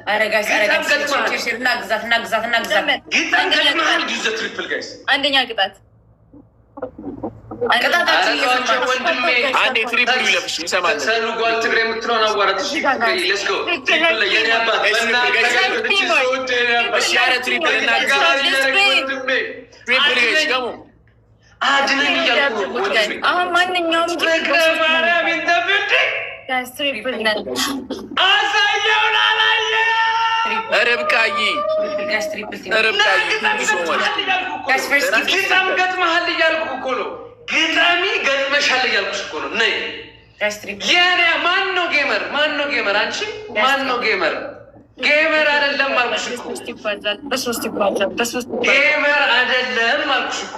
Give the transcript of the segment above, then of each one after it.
ኧረ guys፣ ኧረ guys፣ share እናግዛት፣ እናግዛት፣ እናግዛት። ግጥም ገጥመሃል። Use the triple, guys. አንደኛ ቅጣት። ቅጣታችን እየሰማችሁ። ወንድሜ። አንዴ triple ኡ ይለፍሽ እንሰማለን። ሰሉ ጓል ትግሬ የምትለውን አዋራት። እሺ፣ let's go. Triple ላይ የኔ አባት፣ በእናትህ ሰዎች፣ የኔ አባት። እሺ፣ ኧረ triple እናግዛት። ወንድሜ። Triple, guys, come on. አድነን እያልኩ ነው ወንድሜ። አሁን ማንኛውም ፍቅረ ማርያም in the building. Guys, triple ነን። አሳየውን አላየ። ርብቃዬ። Guys, triple team. ርብቃዬ, thank you so much. Guys, first gift. ግጠም ገጥመሃል እያልኩ እኮ ነው። ግጠሚ ገጥመሻል እያልኩሽ እኮ ነው። ነይ። Guys, triple. የኔ ማን ነው gamer? ማን ነው gamer? አንቺ ማን ነው gamer? Gamer አይደለም አልኩሽ እኮ። በሶስት ይባዛል። በሶስት ይባዛል። በሶስት ይባዛል። Gamer አይደለም አልኩሽ እኮ።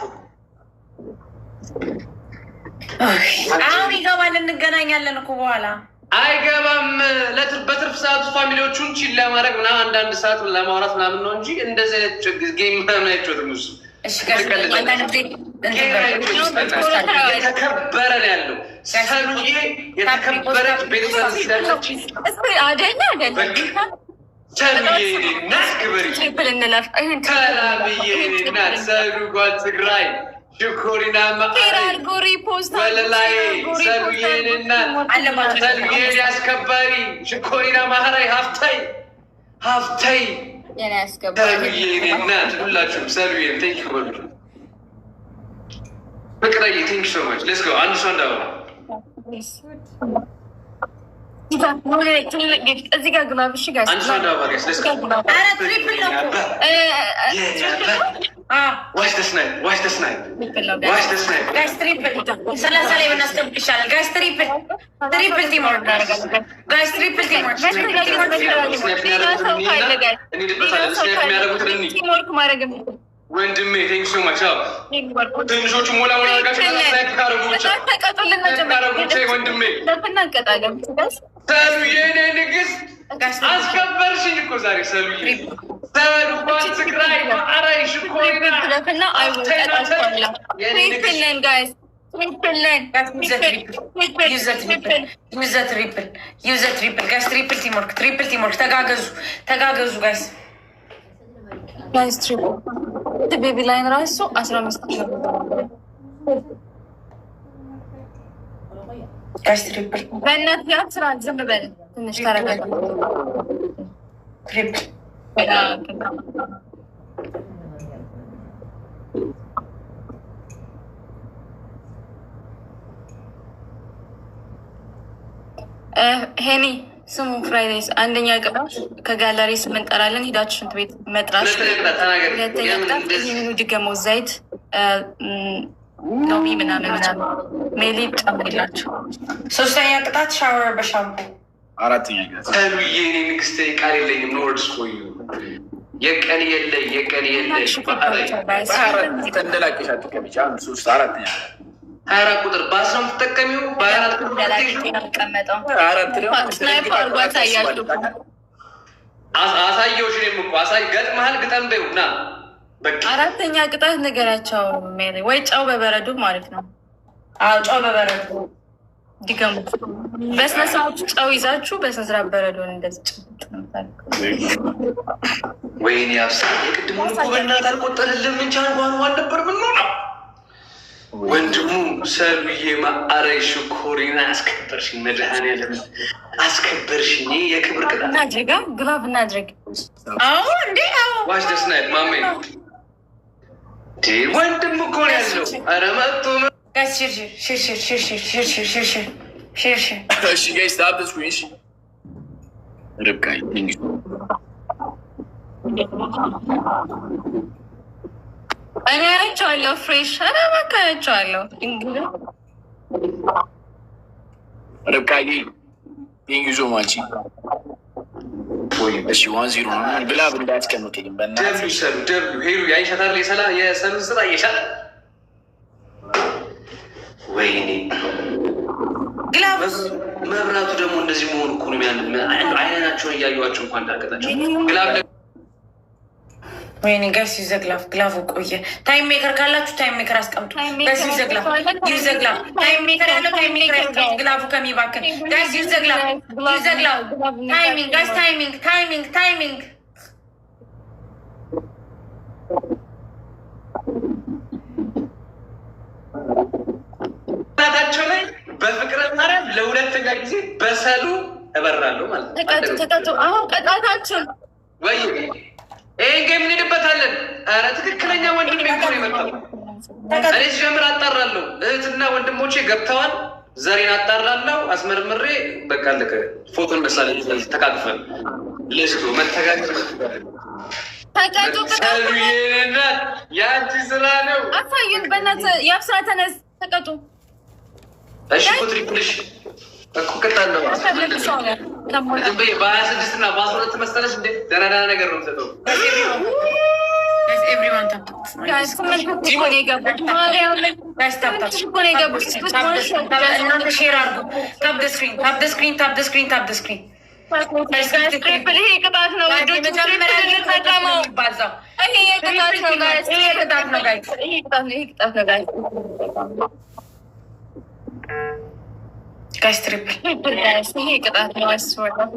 አሁን ይገባል። እንገናኛለን እኮ በኋላ። አይገባም። በትርፍ ሰዓቱ family ዎቹን chill ለማድረግ ምናምን፣ አንዳንድ ሰዓት ለማውራት ምናምን ነው እንጂ እንደዚህ አይነት game ምናምን አይጫወትም እሱ። እሺ guys፣ አንዳንድ ጊዜ እንትን በሉ። የተከበረ ነው ያለው። ሰሉዬ የተከበረች ቤተሰብ ሲዳለች። አይደለ አይደለ። ሰሉዬ እናት ክብሪ። Triple እንለፍ። ይሄን ሰላምዬ እናት፣ ሰሉ ጓል ትግራይ ሽኮሪና Share አድርጎ repost። ወለላይ ሰሉዬ እናት። አለባቸው። ሰሉዬ አስከባሪ ሽኮሪና ማህራይ ሀፍታይ ሀፍታይ። የኔ ያስገባ። ሰሉዬ እናት፣ ሁላችሁም ሰሉዬ thank you በሉ። ፍቅረዬ, thank you so much. Let's go. አንድ ሰው እንዳበባ። ትልቅ gift እዚህ ጋር glove። እሺ guys። አንድ ሰው እንዳበባ guys, let's go. ኧረ triple ነው እኮ። Watch the snipe, watch the snipe, watch the snipe. Guys, triple 30 ላይ ብናስቀምጥ ይሻላል። Guys, triple, triple team work, guys, triple team work. Teamwork ማድረግ። ወንድሜ, thank you so much. ትንሾቹ ሞላ ሞላ አድርጋችሁ snipe ካረጉ ብቻ ተቀጡልን። ካረጉ ብቻ ወንድሜ። መጀመሪያ እንቀጣለን። ሰሉዬ የኔ ንግስት፣ አስከበርሽኝ እኮ ዛሬ ሰሉዬ። ሰሉ ጓል ትግራይ ማዕራይ ሽኮሪና። ለፍና triple ነን guys፣ triple ነን። Use the triple, use the triple, use the triple, guys. Triple team work, triple team work. ተጋገዙ፣ ተጋገዙ guys. Guys, triple. ቤቢ ላይን ራሱ 15። Guys, triple. በእናትህ ያ ስራ ዝም በል ትንሽ ተረጋጋ። Triple. ሄኒ ስሙ ፍራይዴስ፣ አንደኛ ቅጣት ከጋለሪ ስም እንጠራለን፣ ሂዳችሁ ሽንት ቤት መጥራት። ሁለተኛ ቅጣት ይህንኑ ድገመው፣ ዘይት ሎሚ ምናምን ምናምን ሜሊ ጨምሪላችሁ። ሶስተኛ ቅጣት ሻወር በሻምፖ። አራተኛ ቅጣት። ሰሉዬ የኔ ንግስት፣ ቃል የለኝም። No words for you. የቀን የለይ የቀን የለይ። ተንደላቀሽ አትቀመጪ። አንድ ሶስት አራተኛ። 24 ቁጥር ባስ ነው የምትጠቀሚው። በ24 ቁጥር የሚቀመጠው አራት ደግሞ Snipe አድርጎ አሳያችሁ። አሳየሁሽ። እኔም እኮ አሳይ ገጥመሃል። ግጠም በይው ና በቃ። አራተኛ ቅጣት ንገራቸው ሜሪ፣ ወይ ጨው በበረዶ ማለት ነው። አዎ፣ ጨው በበረዶ። ድገሙ። በስነ ስርዓቱ ጨው ይዛችሁ በስነ ስርዓት በረዶን እንደዚህ ጭብጥ ነው የምታደርገው። ወይኔ ያብሳ፣ የቅድሙን እኮ በእናትህ አልቆጠርልም እንጂ አንኳን ነበር። ምን ነው ወንድሙ ሰሉዬ ማዕረይ ሽኮሪና አስከበርሽኝ፣ መድኃኒዓለም አስከበርሽኝ። የክብር ቅጣት። እናድርግ፣ glove እናድርግ። አዎ እንዴ አዎ። Watch the snipe ማሜ፣ ወንድም እኮ ነው ያለው። ኧረ መጡ። Guys, share, share, share, share, share, share, share, share, share, share, share. እሺ guys, tap screen። እሺ ርብቃ thank you. እኔ አያቸዋለሁ። ፍሬሽ ኧረ እባክህ አያቸዋለሁ። ርብቃዬ, thank you so much. እሺ 1-0 ነው። Glove እንዳያስቀምጡልኝ በእናትህ። W ሰሉ W ሄሉ ያይሻታል። የሰላ የሰሉን ስራ እየሻለ ወይኔ። Glove. መብራቱ ደግሞ እንደዚህ መሆኑ እኮ ነው። አይናቸውን እያዩዋቸው እንኳን እንዳቀጣቸው glove። ወይኔ guys, use the glove. Glove ኡ ቆየ። Time maker ካላችሁ time maker አስቀምጡ። Guys, use the glove, use the glove. Time maker ያለው time maker ያስቀምጥ። Glove ኡ ከሚባክን guys, use the glove, use the glove. Timing, guys, timing, timing, timing. እናታቸው ላይ በፍቅረ ማርያም ለሁለተኛ ጊዜ በሰሉ እበራለሁ ማለት ነው። ተቀጡ ተቀጡ። አሁን ቅጣታችን ወይ ይሄን game እንሄድበታለን። ኧረ ትክክለኛ ወንድሜ እኮ ነው የመጣው። እኔ ስጀምር አጣራለሁ። እህትና ወንድሞቼ ገብተዋል። ዘሬን አጣራለሁ አስመርምሬ፣ በቃ አለቀ። ፎቶ እነሳለን ተቃቅፈን። ለስቶ መተጋገዝ። ተቀጡ ቅጣቱ። ሰሉ የኔ እናት፣ የአንቺ ስራ ነው። አሳዩን በእናትህ። የአብስራ ተነስ፣ ተቀጡ። እሺ እኮ triple ሽ እኮ ቅጣለሁ። ሰው ነው። ዝም ብዬ በ26 እና በ12 መሰለሽ እንዴ? ደህና ደህና ነገር ነው የምሰጠው። Guys, everyone tap. Guys, ስምንት እኮ ነው የገቡት። ማርያምን Guys, tap, tap. እኮ ነው የገቡት። እናንተ share አድርጉ። Tap the screen, tap the screen, tap the screen, tap the screen. Triple ይሄ ቅጣት ነው ውዶች፣ triple እንጠቀመው። ይባዛው። ይሄ የቅጣት ነው guys። ይሄ የቅጣት ነው guys። ይሄ ቅጣት ነው። ይሄ ቅጣት ነው guys። Guys, triple. Triple guys፣ ይሄ ቅጣት ነው።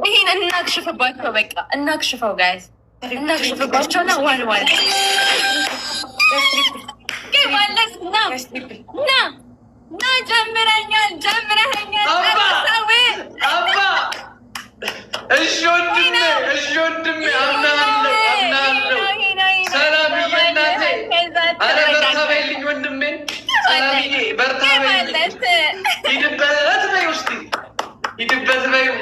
ይሄን እናክሽፍባቸው፣ በቃ እናክሽፈው guys፣ እናክሽፍባቸው እና one one ማለት ና ና ና፣ ጀምረኛል፣ ጀምረኸኛል። አባ! ሰው አባ እሺ ወንድሜ፣ እሺ ወንድሜ፣ አምናለሁ፣ አምናለሁ። ሰላምዬ እናቴ፣ አረ በርታ በይልኝ ወንድሜ። ሰላምዬ በርታ በይልኝ። ሂድበት በይው እስኪ፣ ሂድበት በይው።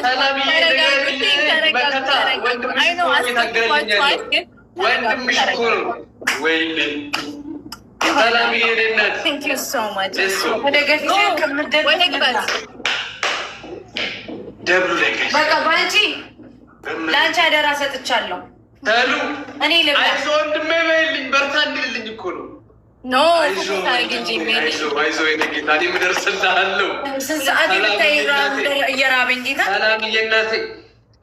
ሰላምዬ ንገሪልኝ። መከታ ወንድምሽ እኮ ነው እየታገለልኝ ያለው። ወንድምሽ እኮ ነው። ወይኔ ሰላምዬ የኔ እናት። እሱ ወደ ግባት። ደብሉ ላይ guys። በቃ በአንቺ ለአንቺ አደራ ሰጥቻለሁ። ተሉ እኔ ልብላ። አይዞህ ወንድሜ በይልኝ፣ በርታ እንድልልኝ እኮ ነው። No. አይዞህ እንጂ አይዞህ አይዞህ የኔ ጌታ፣ እኔም እደርስልሃለሁ። ስንት ሰዓት ብታይ እየራበኝ ጌታ። ሰላምዬ እናቴ።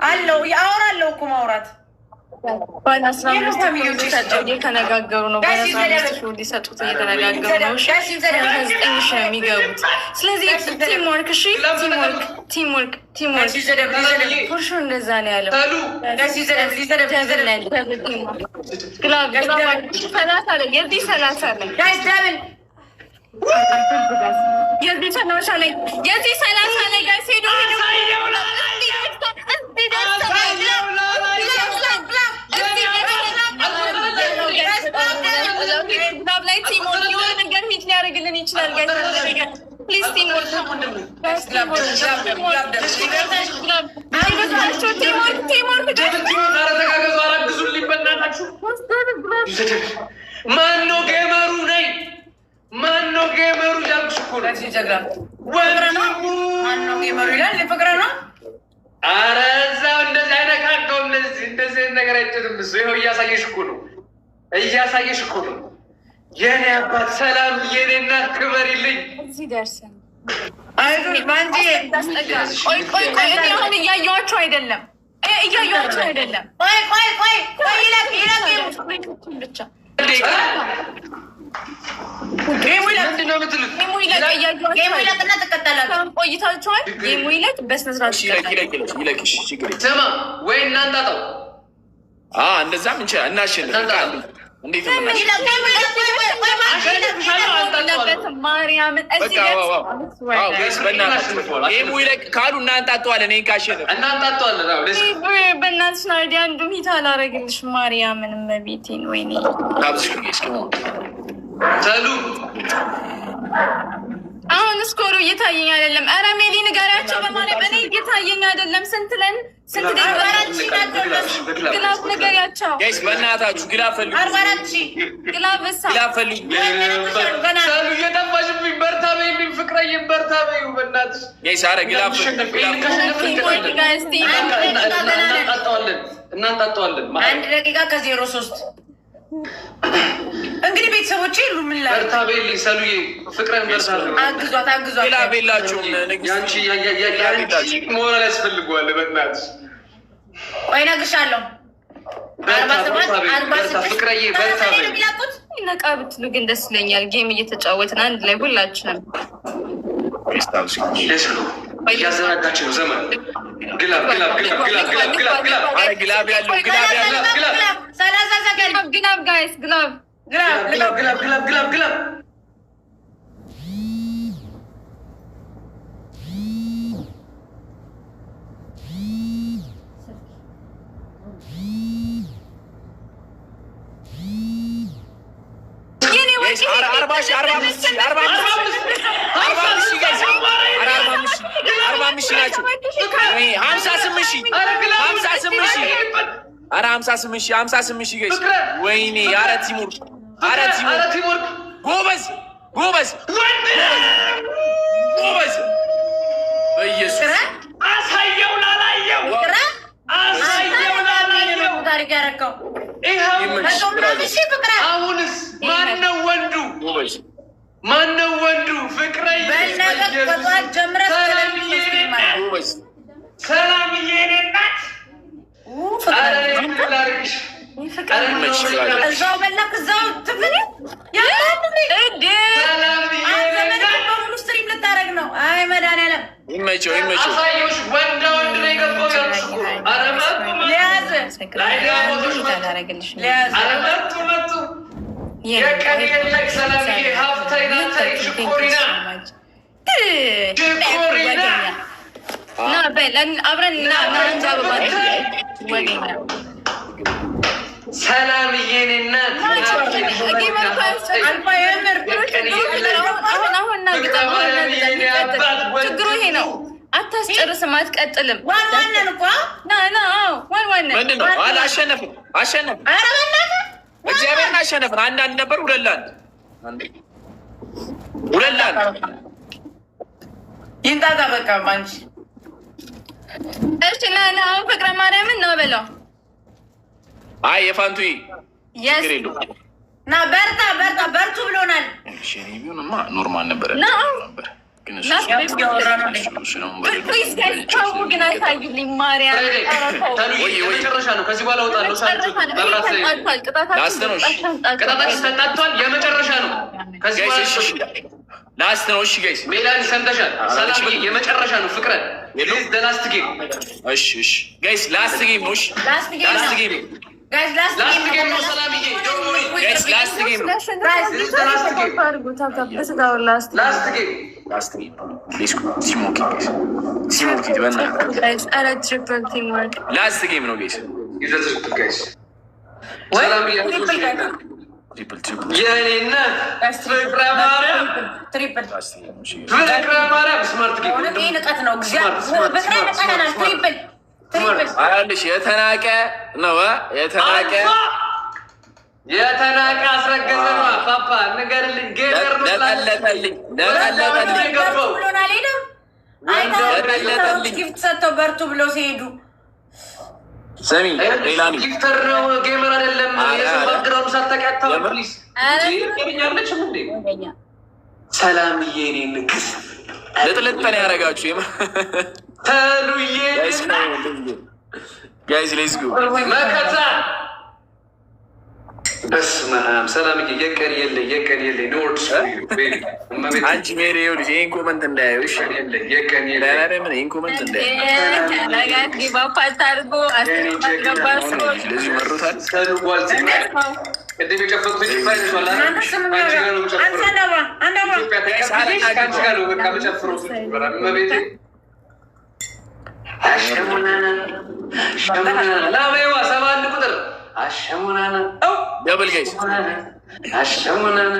አለው አወራለሁ እኮ ማውራት። ባለ 15 ሊሰጠው እየተነጋገሩ ነው። ባለ 15 ሺህ ሊሰጡት እየተነጋገሩ ነው። እሺ 9,000 ነው የሚገቡት። ስለዚህ team work፣ እሺ team work፣ team work፣ team work for sure እንደዛ ነው ያለው። ተሉ Glove 30 ላይ የዚህ 30 ላይ Guys, double. የዚህ 30 ላይ፣ የዚህ 30 ላይ guys፣ ሄዱ ሄዱ። እዚህ ደርሰናል። Glove ላይ team work የሆነ ነገር hit ሊያደርግልን ይችላል። Guys, please, team work, team work, team work. ኧረ ተጋገዙ፣ ኧረ አግዙልኝ በእናታችሁ። ማነው gamer ኡ? ነይ፣ ማነው gamer ኡ እያልኩሽ እኮ ነው። ወንድሙ። ማነው gamer ኡ ይላል። ፍቅረ ነው። ኧረ እዛው እንደዚህ አይነካካውም። እንደዚህ እንደዚህ አይነት ነገር አይጭንም እሱ። ይኸው እያሳየሽ እኮ ነው፣ እያሳየሽ እኮ ነው። የኔ አባት ሰላም፣ የኔ እናት ክበሪልኝ። እዚህ ደርሰን አይዞሽ ባንቺ። ቆይ ቆይ ቆይ፣ እኔ አሁን እያየኋቸው አይደለም፣ እያየኋቸው አይደለም። ቆይ ቆይ ቆይ ቆይ፣ ይለቅ ይለቅ። ብቻ Game ኡ ይለቅ። ምንድን ነው የምትሉት? Game ኡ ይለቅ፣ እያየኋቸው Game ኡ አይደለም። ይለቅና ትቀጣላችሁ። እስካሁን ቆይታችኋል። Game ኡ ይለቅ፣ በስነ ስርዓት እሺ፣ ይለቅ። ይቀጣል። ይለቅ ይለቅ ይለቅ። እሺ ችግር የለም። ስማ ወይ እናንጣጣው። እንደዛም እንችላለን። እናሸንፍ። እንዴት ነው የምናሸንፍ? ይለቅ game ኡ ይለቅ። ቆይ ቆይ ቆይ ባንቺ ይለቅ ይለቅ። የለበትም ማርያምን እዚህ በቃ ደርስ አዎ guys፣ በእናትህ game ኡ ይለቅ ካሉ እናንጣጠዋለን። ይሄን ካሸነፍ እናንጣጣዋለን። አዎ let's በእናትሽ ናርዲ አንዱም hit አላረግልሽ ማርያምን እመቤቴን ወይኔ። ታብዝ guys come on. ተሉ። አሁን score ኡ እየታየኝ አይደለም። ኧረ ሜሊ ንገሪያቸው በማርያም፣ እኔ እየታየኝ አይደለም። ስንት ለን ስንት ደቂቃ? 44,000 ናቸው እነሱ። Glove ንገሪያቸው። Guys፣ በእናታችሁ glove ፈልጉ። 44,000። Glove እሳ Glove ፈልጉ። ገና ሰሉ እየጠፋሽብኝ፣ በርታ በይልኝ ፍቅረዬ፣ በርታ በይው በእናትሽ። Guys፣ አረ glove ፈልጉ። Glove ፈልጉ። Teamwork guys, teamwork. እናንጣጣዋለን፣ እናንጣጣዋለን። 1 ደቂቃ ከ03። እንግዲህ ቤተሰቦቼ የሉ ምን ላድርግ? በርታ በይልኝ ሰሉዬ፣ ፍቅረን በርታ በይው። አግዟት አግዟት። Glove የላችሁም ንግስት። ያንቺ ሞራል ያስፈልገዋል በእናትሽ። ቆይ እነግርሻለሁ። 47 46 ፍቅረዬ በርታ ነው በይ። የሚለቁት። ነቃ ብትሉ ግን ደስ ይለኛል። Game እየተጫወትን አንድ ላይ ሁላችንም። Let's go። እያዘናጋች ነው ዘመን። Glove, glove, glove, glove, glove, glove, glove. አረ glove ያለው፣ glove ያለው። Glove. 30 ሰከንድ። Glove guys, glove. Glove. Glove, glove, glove, glove, glove. የኔ ወርቅ። 40,000፣ 45,000፣ 45,000፣ 45,000 guys። ኧረ 45,000፣ 45,000 ናቸው። 58,000፣ 58,000። ኧረ 58,000፣ 58,000 guys። ወይኔ! ኧረ teamwork! ኧረ teamwork! ኧረ teamwork! ጎበዝ፣ ጎበዝ፣ ጎበዝ! በኢየሱስ! አሳየው ላላየው፣ አሳየው ላላየው። ታሪክ ያረከው። ይኸው። ይመችሽ። 100 ምናምን ሺህ ፍቅረ። አሁንስ ማነው ወንዱ? ጎበዝ። ማነው ወንዱ? ፍቅረዬ። በነገ ከጠዋት ጀምረህ እስከ ሌሊቱ stream ማለት ነው። ጎበዝ። ሰላምዬ የኔ እናት። ኧረ እኔ ምን ላድርግሽ? ኧረ ይመችሽ brother። እዛው በላክ እዛው ትፍል እንዴ! ሰላምዬ የኔ እናት። በሙሉ stream ልታደርግ ነው። አይ መድኃኒዓለም። ይመቸው፣ ይመቸው። አሳየሁሽ። ወንዳ ወንድ ነው የገባው ያልኩሽ እኮ። ኧረ መጡ መጡ። ሊያዝ ሊያዝ። ኧረ መጡ መጡ። የቀን የለቅ ሰላምዬ ሀብታይ ናታይ ሽኮሪና ሽኮሪና። ና በል አብረን ና ና እንጂ አበባ ወገኛ። ሰላምዬ የኔ እናት። አልፋ የምር። አሁን አሁን ና ግጠም፣ አሁን ና ግጠም። ይቀጥል። ችግሩ ይሄ ነው። አታስጨርስም፣ አትቀጥልም። One one ነን እኮ። ና ና፣ አዎ one one ነን። ምንድን ነው? አለ አሸነፍን፣ አሸነፍን። ኧረ በእናትህ። እግዚአብሔርን አሸነፍን። 1-1 ነበር፣ 2-1፣ 2-1። ይንጣጣ በቃ ባንቺ። እሺ ና ና፣ አሁን ፍቅረ ማርያምን ና በለው። አይ የፋንቱዬ Yes. ችግር የለውም። ና በርታ በርታ በርቱ ብሎናል። እሺ እኔ ቢሆንማ normal ነበረ ና። ነበር ግን እሱ ና። እሱ ነው በሌሎ Please guys፣ ተው ግን አሳዩልኝ ማርያም። ኧረ ተው። ወይ፣ ወይ። የመጨረሻ ነው። ከዚህ በኋላ እወጣለሁ። መጨረሻ ነው። ይሄ መብራት ላይ ተንጣጥቷል። ቅጣታችን Last ነው። እሺ። ተንጣጥቷል። ቅጣታችን ተጣጥቷል። የመጨረሻ ነው። ከዚህ Guys። በኋላ እሺ እሺ፣ last ነው። እሺ guys። ሜላኒ ሰምተሻል? ሰላምዬ የመጨረሻ ነው። ፍቅረ የለውም። Last game. እሺ እሺ guys፣ last game ነው። እሺ። Last game Last ነው። Game. Guys, last Last game. Game ነው ሰላምዬ። Guys, last game ነው። Last game. Last game ነው። Let's go, teamwork guys፣ teamwork በእናትህ። ኧረ triple teamwork. Last game ነው guys። Guys ሰላምዬ። Triple guys. Triple, triple. የኔ እናት ፍቅረ ማርያም። Triple. Last game ነው። እሺ። ፍቅረ ማርያም smart game. እውነት ይሄ ንቀት ነው። እግዚአብሔር ፍቅረ ንቀናል። Triple, triple. አያልሽ የተናቀ ነው እ የተናቀ። የተናቀ አስረገዘ ነው። ፓፓ ንገርልኝ። Gamer ነው። ለጠለጠልኝ፣ ለጠለጠልኝ። በርቱ ብሎናል። ሄደው ለጠለጠልኝ። Gift ሰጥተው በርቱ ብለው ሲሄዱ። ስሚ ሌላኒ። Gifter ነው፣ gamer አይደለም። የሰው background ሳታውቂ አታውሪ please። ያለችም እንዴ ሰላምዬ የኔ ንግስት። ልጥልጥ ነው ያደረጋችሁ። ተሉዬ። Guys, let's go. መከታ በስመ አብ ሰላምዬ፣ የቀን የለ፣ የቀን የለ ኖርድ። አንቺ ሜሪ ይኸውልሽ ይሄን comment እንዳያዩ እሺ። የቀን የለ። ምን ይሄን comment እንዳያዩ። እንደዚህ መሮታል። ቅድም የጨፈርኩት ጭፋ ይዟል። እናንተ ስም አንቺ ጋር ነው የምጨፍረው። አንተ አንዳባ አንዳባ። ኢትዮጵያ ተቀብለሽ ከአንቺ ጋር ነው በቃ የምጨፍረው። እመቤቴ አሸሙናና አሸሙናና ላበይዋ 71 ቁጥር አሸሙናና Double guys. አሸሙናና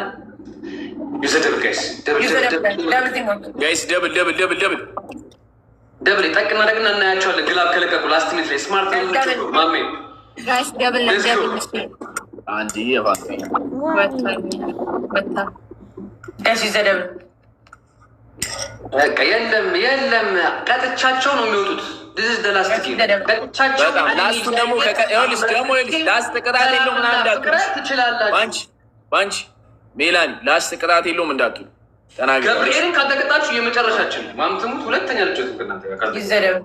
use double guys, double. Double teamwork. Guys, double, double, double, double. Double ጠቅ እናደርግና እናያቸዋለን። Glove ከለቀቁ last minute ላይ smart ነው የምንጮኸው ማሜ። Guys, double ነው። Let's go. Double. አንድ የፋንቱ። ወጥቷል። Guys, use double. በቃ የለም የለም፣ ቀጥቻቸው ነው የሚወጡት። This is the last game። ቀጥቻቸው። በጣም last ኡን ደግሞ ይኸውልሽ ደግሞ ይኸውልሽ last ቅጣት የለውም ምናምን እንዳትሉ። ፍቅረት ትችላላችሁ። ባንቺ ባንቺ ሜላኒ last ቅጣት የለውም እንዳትሉ ተናግሬ። ገብርኤልን ካልተቀጣችሁ የመጨረሻችን ነው። ማምትሙት ሁለተኛ ልጆት ከእናንተ ጋር Use double.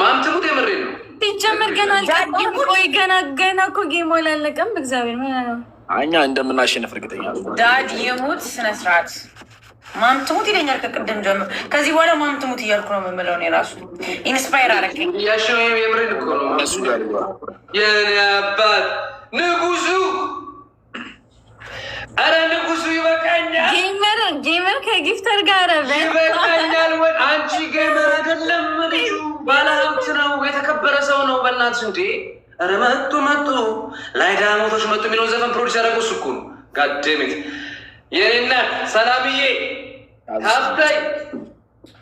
ማምትሙት የምሬን ነው። ሲጀመር ሲጀመር ገና አልቀጣም። ቆይ ገና ገና እኮ game ኡ አላለቀም። በእግዚአብሔር ምን ነው እኛ እንደምናሸንፍ እርግጠኛ ነን። Dad የሙት ስነ ስርዓት mom ትሙት ይለኛል ከቅድም ጀምሮ። ከዚህ በኋላ mom ትሙት እያልኩ ነው የምምለው። እኔ ራሱ inspire አረገኝ። ያሸው የምሬን እኮ ነው። እነሱ ጋር የኔ አባት ንጉሱ፣ አረ ንጉሱ ይበቃኛል፣ gamer gamer ከ gifter ጋር ይበቃኛል። ወይ አንቺ gamer አይደለም ልጁ ባለሀብት ነው፣ የተከበረ ሰው ነው። በእናትሽ እንዴ! ኧረ መጡ መጡ ላይ ዳሞቶች መጡ የሚለውን ዘፈን produce ያደረገው እሱ እኮ ነው። God damn it የኔ እናት ሰላምዬ፣ ሀብታይ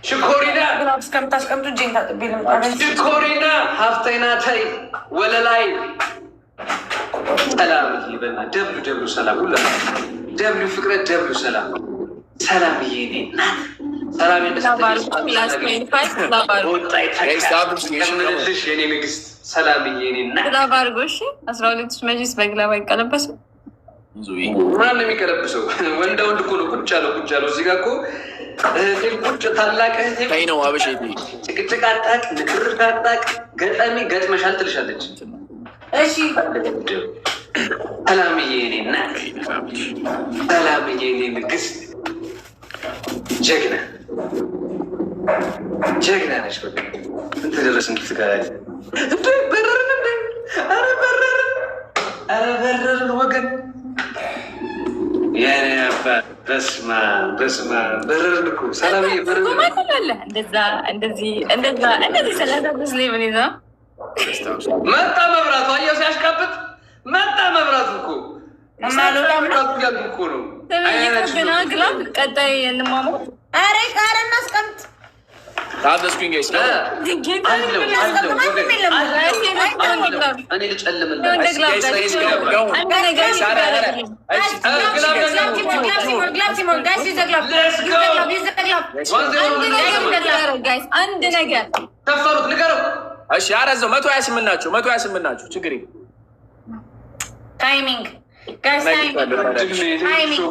ሽኮሪና እስከምታስቀምጡ እጄን ታጥቤ ልምጣ። ሽኮሪና ሀብታይ ናታይ ወለላይ ሰላምዬ፣ በእናትህ W W ሰላም ሁላ W ፍቅረ W ሰላም ሰላምዬ፣ የኔ እናት ሰላም እንደምንልሽ የኔ ንግስት ሰላምዬ፣ የኔ እናት። Glove አድርጎ እሺ። 12,000 መቼስ በ glove አይቀለበስም። ማን ነው የሚቀለብሰው? ወንዳ ወንድ እኮ ነው። ቁጭ ያለው ቁጭ ያለው እዚህ ጋር እኮ እህቴ ቁጭ ታላቅ እህቴ ተይ ነው አበሻ። ጭቅጭቅ አጣቅ ንክርክ አጣቅ ገጠሚ ገጥመሻል ትልሻለች። እሺ። ሰላምዬ የኔ እናት፣ ሰላምዬ የኔ ንግስት፣ ጀግና ጀግና ነች። በቃ እንት ደረስን ትጋራለች። እንደ በረርን እንደ ኧረ በረርን ኧረ በረርን ወገን የኔ አባት በስመ አብ በስመ አብ በረርን እኮ ሰላምዬ በረርን። እንደዛ እንደዚህ እንደዛ እንደዚህ 35 level ይዛ መጣ መብራቱ። አየው ሲያሽቃብጥ መጣ መብራቱ እኮ መብራቱ እያልኩ እኮ ነው። ገና glove ቀጣይ እንማማር። ኧረ ኧረ እናስቀምጥ። Tap the screen, guys. አለው አለው ወገን አለው። እኔ ልጨልምልህ። አንድ ነገር Let's go. Guys አንድ ነገር ሰፈሩት ንገረው። እሺ አረዘው 128 ናቸው። 128 ናቸው። ችግር የለም። Timing guys, timing, timing,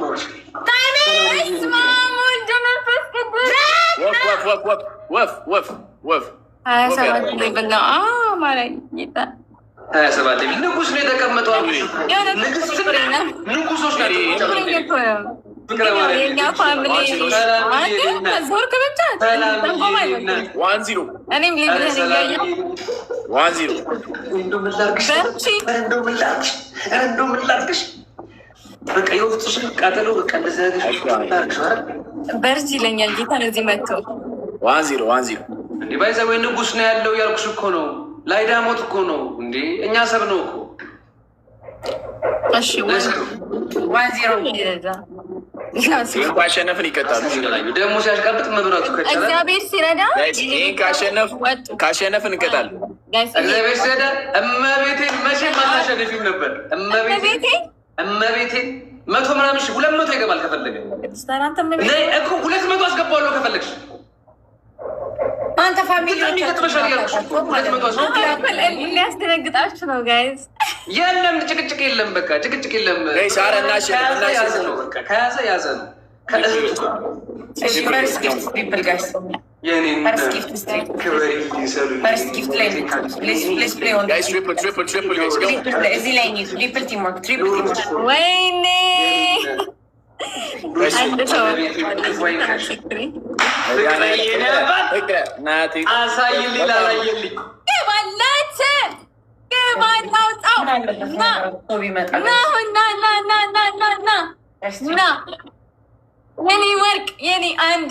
timing. በስመ አብ ወወልድ ወመንፈስ ቅዱስ። ወፍ ወፍ ወፍ ወፍ ወፍ ወፍ ወፍ። 27 level ነው ማለት ጌታ። 27 level ንጉስ ነው የተቀመጠው። የሆነ ንግስትና ንጉሶች ናቸው። ፍቅረኛ እኮ ነው። የኛ family አንተ ዞርክ ብቻ ጠንቆም አይበልም። 1-0። እኔም level ህን እያየሁ 1-0። እንደው ምን ላድርግሽ? በርቺ። ኧረ እንደው ምን ላድርግሽ? ኧረ እንደው ምን ላድርግሽ? በቃ የውስጥሽን ቃጠሎ በቃ እንደዚህ አድርገሽ ምን ላድርግሽ? ኧረ በርቺ ይለኛል ጌታ እዚህ መጥቶ። 1-0 1-0። እንዴ by the way ንጉስ ነው ያለው ያልኩሽ እኮ ነው። ላይዳሞት እኮ ነው እንዴ እኛ ሰብ ነው እኮ። እሺ። Let's go. 1-0። ይህን ካሸነፍን ይቀጣሉ። ደግሞ ሲያሽቃብጥ መብራቱ ከቻለ እግዚአብሔር ሲረዳ Guys፣ ይህን ወጡ። ካሸነፍን እንቀጣለን። Guys። እግዚአብሔር ሲረዳ እመቤቴን መቼም አታሸንፊም ነበር። እመቤቴን እመቤቴ። እመቤቴን መቶ ምናምን ሺህ 200 ይገባል ከፈለገ። ቅድስት አራንተ እመቤቴ። ነይ እኮ 200 አስገባዋለሁ ከፈለግሽ። አንተ family ይገጥመሻል እያልኩሽ እኮ 200 አስገባዋለሁ። ሊያስደነግጣችሁ ነው guys። የለም ጭቅጭቅ የለም፣ በቃ ጭቅጭቅ የለም። Guys፣ ኧረ እናሸንፍ፣ ከያዘ ያዘ እናሸንፍ። ነው በቃ ከያዘ ያዘ ነው። ከእህቱ First gift triple, guys. የኔ First gift triple. ክበሪልኝ ሰሉኝ። First gift ላይ let's play on Guys, triple, triple, triple, guys, go. Triple እዚህ ላይ እንሂድ። Triple teamwork, triple teamwork. ወይኔ አንድ ሰው ናቲ። አሳይልኝ ላላየልኝ። ገባላት ገባል አውጣው ና። ሰው ቢመጣ ና አሁን ና ና ና ና ና ና ና የኔ ወርቅ የኔ አንድ